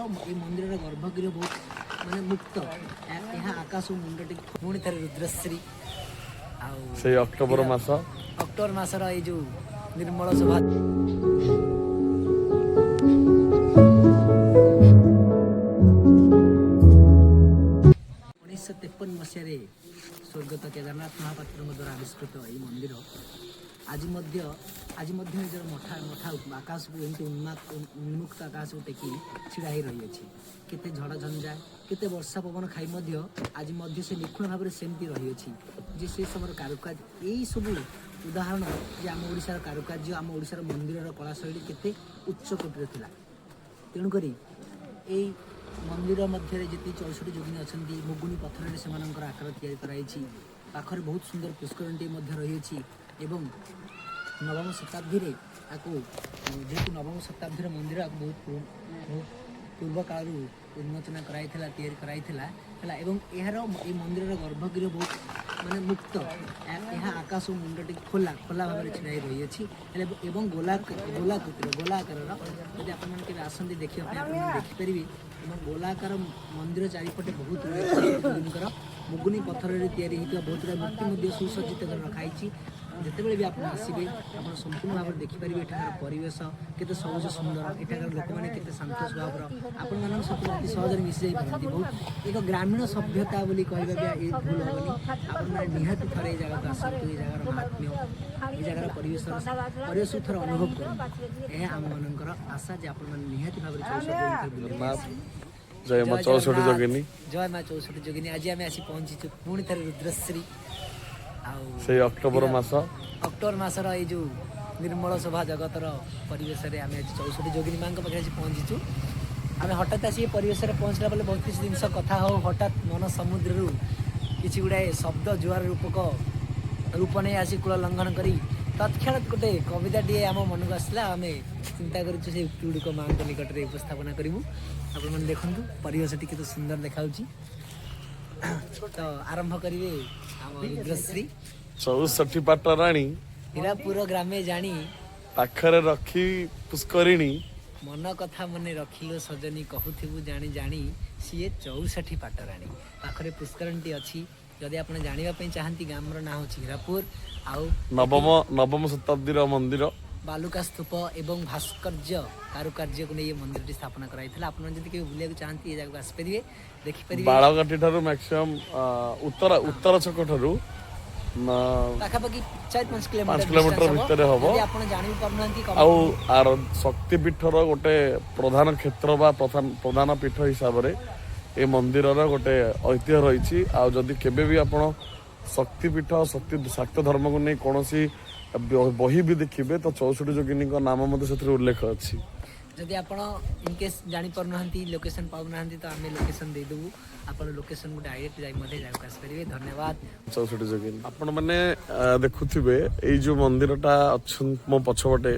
ଏଇ ମନ୍ଦିରର ଗର୍ଭଗୃହ ବହୁତ ମାନେ ମୁକ୍ତ। ଏହା ଆକାଶ ମୁଣ୍ଡଟି ପୁଣି ଥରେ ରୁଦ୍ରଶ୍ରୀ ଆଉ ସେଇ ଅକ୍ଟୋବର ମାସ, ଅକ୍ଟୋବର ମାସର ଏଇ ଯୋଉ ନିର୍ମଳ ଶୋଭା। 1953 ମସିହାରେ ସ୍ୱର୍ଗତ କେଦାରନାଥ ମହାପାତ୍ରଙ୍କ ଦ୍ୱାରା ଆବିଷ୍କୃତ ଏହି ମନ୍ଦିର ଆଜି ମଧ୍ୟ ନିଜର ମଠା ମଠା ଆକାଶକୁ ଏମିତି ଉନ୍ମୁକ୍ତ ଆକାଶକୁ ଟେକି ଛିଡ଼ା ହେଇ ରହିଅଛି। କେତେ ଝଡ଼ ଝଞ୍ଜା, କେତେ ବର୍ଷା ପବନ ଖାଇ ମଧ୍ୟ ଆଜି ମଧ୍ୟ ସେ ନିଖୁଣ ଭାବରେ ସେମିତି ରହିଅଛି ଯେ ସେ ସମୟର କାରୁକାର୍ଯ୍ୟ, ଏଇସବୁ ଉଦାହରଣ ଯେ ଆମ ଓଡ଼ିଶାର କାରୁକାର୍ଯ୍ୟ, ଆମ ଓଡ଼ିଶାର ମନ୍ଦିରର କଳାଶୈଳୀ କେତେ ଉଚ୍ଚ କୋଟିର ଥିଲା। ତେଣୁକରି ଏଇ ମନ୍ଦିର ମଧ୍ୟରେ ଯେତିକି 64 ଯୋଗିନୀ ଅଛନ୍ତି, ମୁଗୁନି ପଥରରେ ସେମାନଙ୍କର ଆକାର ତିଆରି କରାଯାଇଛି। ପାଖରେ ବହୁତ ସୁନ୍ଦର ପୁଷ୍କରିଣୀଟିଏ ମଧ୍ୟ ରହିଅଛି ଏବଂ ନବମ ଶତାବ୍ଦୀରେ ଆକୁ, ଯେହେତୁ ନବମ ଶତାବ୍ଦୀର ମନ୍ଦିର, ଆକୁ ବହୁତ ବହୁତ ପୂର୍ବ କାଳରୁ ଉନ୍ମୋଚନା କରାଯାଇଥିଲା, ତିଆରି କରାଯାଇଥିଲା ହେଲା। ଏବଂ ଏହାର ଏଇ ମନ୍ଦିରର ଗର୍ଭଗୃହ ବହୁତ ମାନେ ମୁକ୍ତ। ଏହା ଆକାଶ ମୁଣ୍ଡଟି ଖୋଲା ଖୋଲା ଭାବରେ ଛିଡ଼ା ହେଇ ରହିଅଛି ହେଲେ ଏବଂ ଗୋଲାକୃତିର, ଗୋଲା ଆକାରର। ଯଦି ଆପଣମାନେ କେବେ ଆସନ୍ତି ଦେଖିବା ପାଇଁ, ଆପଣମାନେ ଦେଖିପାରିବେ। ଏବଂ ଗୋଲାକାର ମନ୍ଦିର ଚାରିପଟେ ବହୁତ ଗୁଡ଼ିଏ ଯୋଗିନୀଙ୍କର ମୁଗୁନି ପଥରରେ ତିଆରି ହେଇଥିବା ବହୁତ ଗୁଡ଼ାଏ ମୂର୍ତ୍ତି ମଧ୍ୟ ସୁସଜ୍ଜିତ କରି ରଖାହେଇଛି। ଯେତେବେଳେ ବି ଆପଣ ଆସିବେ, ଆପଣ ସମ୍ପୂର୍ଣ୍ଣ ଭାବରେ ଦେଖିପାରିବେ ଏଠାକାର ପରିବେଶ କେତେ ସବୁଜ ସୁନ୍ଦର, ଏଠାକାର ଲୋକମାନେ କେତେ ଶାନ୍ତ ସ୍ୱଭାବର, ଆପଣମାନଙ୍କ ସହିତ ଅତି ସହଜରେ ମିଶି ଯାଇପାରନ୍ତି। ବହୁତ ଏକ ଗ୍ରାମୀଣ ସଭ୍ୟତା ବୋଲି କହିବା ବି ଏ ଭୁଲ ହେବନି। ଆପଣମାନେ ନିହାତି ଥରେ ଏଇ ଜାଗାକୁ ଆସନ୍ତୁ। ଏଇ ଜାଗାର ମାହାତ୍ମ୍ୟ, ଏଇ ଜାଗାର ପରିବେଶକୁ ଥରେ ଅନୁଭବ କରନ୍ତୁ। ଏହା ଆମମାନଙ୍କର ଆଶା ଯେ ଆପଣମାନେ ନିହାତି ଭାବରେ 64 ଯୋଗିନୀ ବୁଲିବାକୁ ଆସିବେ। ଜୟ ମା 64 ଜଗନ୍ନାଥ। ଯୋଗିନୀ। ଜୟ ମା 64 ଯୋଗିନୀ। ଆଜି ଆମେ ଆସି ପହଞ୍ଚିଛୁ ପୁଣି ଥରେ ରୁଦ୍ରଶ୍ରୀ ଆଉ ସେଇ ଅକ୍ଟୋବର ମାସ, ଅକ୍ଟୋବର ମାସର ଏଇ ଯୋଉ ନିର୍ମଳ ଶୋଭା ଜଗତର ପରିବେଶରେ ଆମେ ଆଜି 64 ଯୋଗିନୀ ମାଙ୍କ ପାଖରେ ଆସି ପହଞ୍ଚିଛୁ। ଆମେ ହଠାତ୍ ଆସି ଏ ପରିବେଶରେ ପହଞ୍ଚିଲା ପରେ ବହୁତ କିଛି ଜିନିଷ କଥା ହଉ, ହଠାତ୍ ମନ ସମୁଦ୍ରରୁ କିଛି ଗୁଡ଼ାଏ ଶବ୍ଦ ଜୁଆର ରୂପକ ରୂପ ନେଇ ଆସି କୂଳ ଲଙ୍ଘନ କରି ତତ୍କ୍ଷଣାତ୍ ଗୋଟେ କବିତାଟିଏ ଆମ ମନକୁ ଆସିଲା। ଆମେ ଚିନ୍ତା କରୁଛୁ ସେଇ ଉକ୍ତି ଗୁଡ଼ିକ ମାଙ୍କ ନିକଟରେ ଉପସ୍ଥାପନା କରିବୁ। ଆପଣମାନେ ଦେଖନ୍ତୁ, ପରିବେଶଟି କେତେ ସୁନ୍ଦର ଦେଖାଯାଉଛି। ତ ଆରମ୍ଭ କରିବେ ଆମ ରୁଦ୍ରଶ୍ରୀ। 64 ପାଟ ରାଣୀ, ହୀରାପୁର ଗ୍ରାମେ ଜାଣି, ପାଖରେ ରଖି ପୁଷ୍କରିଣୀ, ମନ କଥା ମନେ ରଖିଲୁ ସଜନୀ, କହୁଥିବୁ ଜାଣି ଜାଣି, ସିଏ 64 ପାଟରାଣୀ। ପାଖରେ ପୁଷ୍କରିଣୀଟି ଅଛି। ଯଦି ଆପଣ ଜାଣିବା ପାଇଁ ଚାହାନ୍ତି, ଗ୍ରାମର ନାଁ ହେଉଛି ହୀରାପୁର ଆଉ ନବମ ଶତାବ୍ଦୀର ମନ୍ଦିର। ବାଲୁକା ସ୍ତୂପ ଏବଂ ଭାସ୍କର୍ଯ୍ୟ କାରୁକାର୍ଯ୍ୟକୁ ନେଇ ଏ ମନ୍ଦିରଟି ସ୍ଥାପନା କରାଯାଇଥିଲା। ଆପଣ ଯଦି କେବେ ବୁଲିବାକୁ ଚାହାନ୍ତି, ଏ ଜାଗାକୁ ଆସିପାରିବେ, ଦେଖିପାରିବେ। ବାଳକାଟି ଠାରୁ ମ୍ୟାକ୍ସିମମ୍ ଉତ୍ତର ଉତ୍ତର ଛକ ଠାରୁ ପାଖାପାଖି 4-5 କିଲୋମିଟର 5 କିଲୋମିଟର distance। ଭିତରେ ହବ। ଯଦି ଆପଣ ଜାଣି ବି ପାରୁନାହାନ୍ତି ଆଉ ଆର ଶକ୍ତିପୀଠର ଗୋଟେ ପ୍ରଧାନ କ୍ଷେତ୍ର ବା ପ୍ରଧାନ ପୀଠ ହିସାବରେ ଏ ମନ୍ଦିରର ଗୋଟେ ଐତିହ୍ୟ ରହିଛି। ଆଉ ଯଦି କେବେ ବି ଆପଣ ଶକ୍ତିପୀଠ, ଶକ୍ତି ଶାକ୍ତ ଧର୍ମକୁ ନେଇ କୌଣସି ବହି ବି ଦେଖିବେ ତ 64 ଯୋଗିନୀଙ୍କ ନାମ ମଧ୍ୟ ସେଥିରେ ଉଲ୍ଲେଖ ଅଛି। ଯଦି ଆପଣ ଇନକେସ୍ ଜାଣିପାରୁନାହାନ୍ତି, ଲୋକେସନ୍ ପାଉନାହାନ୍ତି, ତ ଆମେ ଲୋକେସନ୍ ଦେଇଦେବୁ। ଆପଣ ଲୋକେସନ୍କୁ ଡାଇରେକ୍ଟ ଯାଇ ମଧ୍ୟ ଜାଗାକୁ ଆସିପାରିବେ। ଧନ୍ୟବାଦ। 64 ଯୋଗିନୀ। ଆପଣମାନେ ଦେଖୁଥିବେ, ଏଇ ଯୋଉ ମନ୍ଦିରଟା ଅଛନ୍ତି ମୋ ପଛପଟେ,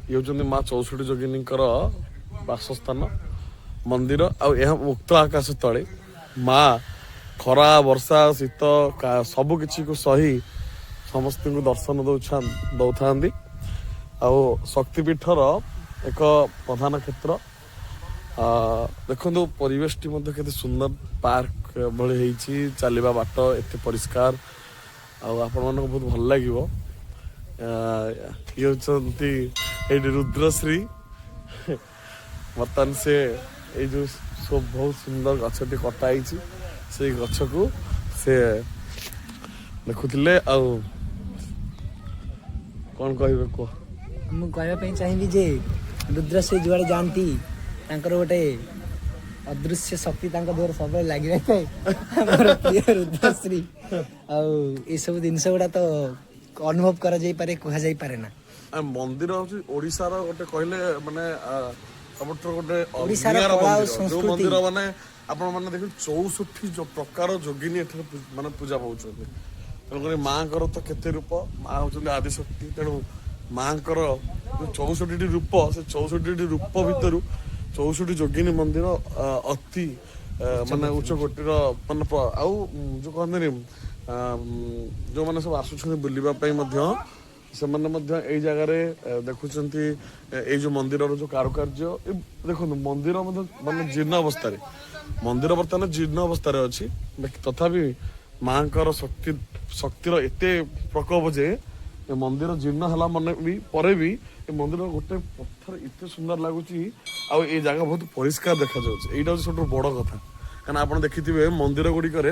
ଇଏ ହଉଛନ୍ତି ମା 64 ଯୋଗିନୀଙ୍କର ବାସସ୍ଥାନ ମନ୍ଦିର। ଆଉ ଏହା ମୁକ୍ତ ଆକାଶ ତଳେ ମା ଖରା, ବର୍ଷା, ଶୀତ ସବୁ କିଛିକୁ ସହି ସମସ୍ତଙ୍କୁ ଦର୍ଶନ ଦଉଥାନ୍ତି। ଆଉ ଶକ୍ତିପୀଠର ଏକ ପ୍ରଧାନ କ୍ଷେତ୍ର। ଦେଖନ୍ତୁ, ପରିବେଶଟି ମଧ୍ୟ କେତେ ସୁନ୍ଦର, ପାର୍କ ଭଳି ହେଇଛି, ଚାଲିବା ବାଟ ଏତେ ପରିଷ୍କାର ଆଉ ଆପଣମାନଙ୍କୁ ବହୁତ ଭଲ ଲାଗିବ। ଇଏ ହେଉଛନ୍ତି ଏଇଠି ରୁଦ୍ରଶ୍ରୀ। ବର୍ତ୍ତମାନ ସେ ଏଇ ଯୋଉ ସବୁ ବହୁତ ସୁନ୍ଦର ଗଛଟି କଟା ହେଇଛି, ସେଇ ଗଛକୁ ସେ ଦେଖୁଥିଲେ। ଆଉ କଣ କହିବେ କୁହ? ମୁଁ କହିବା ପାଇଁ ଚାହିଁବି ଯେ ରୁଦ୍ରଶ୍ରୀ ଯୁଆଡ଼େ ଯାଆନ୍ତି, ତାଙ୍କର ଗୋଟେ ଅଦୃଶ୍ୟ ଶକ୍ତି ତାଙ୍କ ଦେହରେ ସବୁବେଳେ ଲାଗି ରହିଥାଏ। ଆମର ପ୍ରିୟ ରୁଦ୍ରଶ୍ରୀ। ଆଉ ଏସବୁ ଜିନିଷ ଗୁଡ଼ା ତ ଅନୁଭବ କରାଯାଇପାରେ, କୁହାଯାଇପାରେ ନା। ମନ୍ଦିର ହଉଛି ଓଡିଶାର ଗୋଟେ କହିଲେ ମାନେ ସବୁଠୁ ଗୋଟେ ଓଡ଼ିଶାର ନିଆରା କଳା ଆଉ ମନ୍ଦିର। ଯୋଉ ସଂସ୍କୃତି। ମନ୍ଦିର ମାନେ ଆପଣ ମାନେ ଦେଖନ୍ତୁ, 64 ପ୍ରକାର ଯୋଗିନୀ ଏଠାରେ ମାନେ ପୂଜା ପାଉଛନ୍ତି। ତେଣୁକରି ମାଙ୍କର ତ କେତେ ରୂପ! ମା ହଉଛନ୍ତି ଆଦିଶକ୍ତି। ତେଣୁ ମାଙ୍କର ଯୋଉ 64ଟି ରୂପ, ସେ 64ଟି ରୂପ ଭିତରୁ 64 ଯୋଗିନୀ ମନ୍ଦିର ଅତି ମାନେ ଉଚ୍ଚ କୋଟିର ମାନେ ଆଉ ଯୋଉ କହନ୍ତିନି, ଯୋଉମାନେ ସବୁ ଆସୁଛନ୍ତି ବୁଲିବା ପାଇଁ ମଧ୍ୟ ସେମାନେ ମଧ୍ୟ ଏଇ ଜାଗାରେ ଦେଖୁଛନ୍ତି ଏଇ ଯୋଉ ମନ୍ଦିରର ଯୋଉ କାରୁକାର୍ଯ୍ୟ। ଏ ଦେଖନ୍ତୁ, ମନ୍ଦିର ମଧ୍ୟ ମାନେ ଜୀର୍ଣ୍ଣ ଅବସ୍ଥାରେ, ମନ୍ଦିର ବର୍ତ୍ତମାନ ଜୀର୍ଣ୍ଣ ଅବସ୍ଥାରେ ଅଛି। ବାକି ତଥାପି ମାଙ୍କର ଶକ୍ତିର ଏତେ ପ୍ରକୋପ ଯେ ଏ ମନ୍ଦିର ଜୀର୍ଣ୍ଣ ହେଲା ମାନେ ବି ପରେ ବି ଏ ମନ୍ଦିର ଗୋଟେ ପଥର ଏତେ ସୁନ୍ଦର ଲାଗୁଛି ଆଉ ଏ ଜାଗା ବହୁତ ପରିଷ୍କାର ଦେଖାଯାଉଛି। ଏଇଟା ହଉଛି ସବୁଠୁ ବଡ କଥା। କାରଣ ଆପଣ ଦେଖିଥିବେ ମନ୍ଦିର ଗୁଡ଼ିକରେ,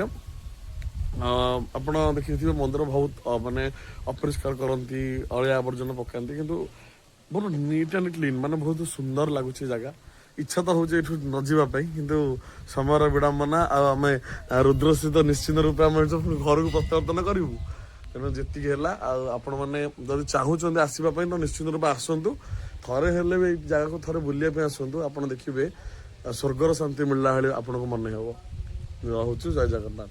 ଆପଣ ଦେଖିଥିବେ ମନ୍ଦିର ବହୁତ ମାନେ ଅପରିଷ୍କାର କରନ୍ତି, ଅଳିଆ ଆବର୍ଜନା ପକାନ୍ତି। କିନ୍ତୁ ବହୁତ ନିଟ୍ ଆଣ୍ଡ କ୍ଲିନ୍, ମାନେ ବହୁତ ସୁନ୍ଦର ଲାଗୁଛି ଜାଗା। ଇଚ୍ଛା ତ ହଉଛି ଏଠୁ ନ ଯିବା ପାଇଁ, କିନ୍ତୁ ସମୟର ବିଡ଼ମ୍ବନା। ଆଉ ଆମେ ରୁଦ୍ରସ୍ଥିତ ନିଶ୍ଚିନ୍ତ ରୂପେ ଆମେ ଏଠୁ ପୁଣି ଘରକୁ ପ୍ରତ୍ୟାବର୍ତ୍ତନ କରିବୁ। ତେଣୁ ଯେତିକି ହେଲା, ଆଉ ଆପଣମାନେ ଯଦି ଚାହୁଁଛନ୍ତି ଆସିବା ପାଇଁ ତ ନିଶ୍ଚିନ୍ତ ରୂପେ ଆସନ୍ତୁ। ଥରେ ହେଲେ ବି ଏଇ ଜାଗାକୁ ଥରେ ବୁଲିବା ପାଇଁ ଆସନ୍ତୁ। ଆପଣ ଦେଖିବେ ସ୍ୱର୍ଗର ଶାନ୍ତି ମିଳିଲା ଭଳି ଆପଣଙ୍କୁ ମନେ ହେବ। ରହୁଛୁ, ଜୟ ଜଗନ୍ନାଥ।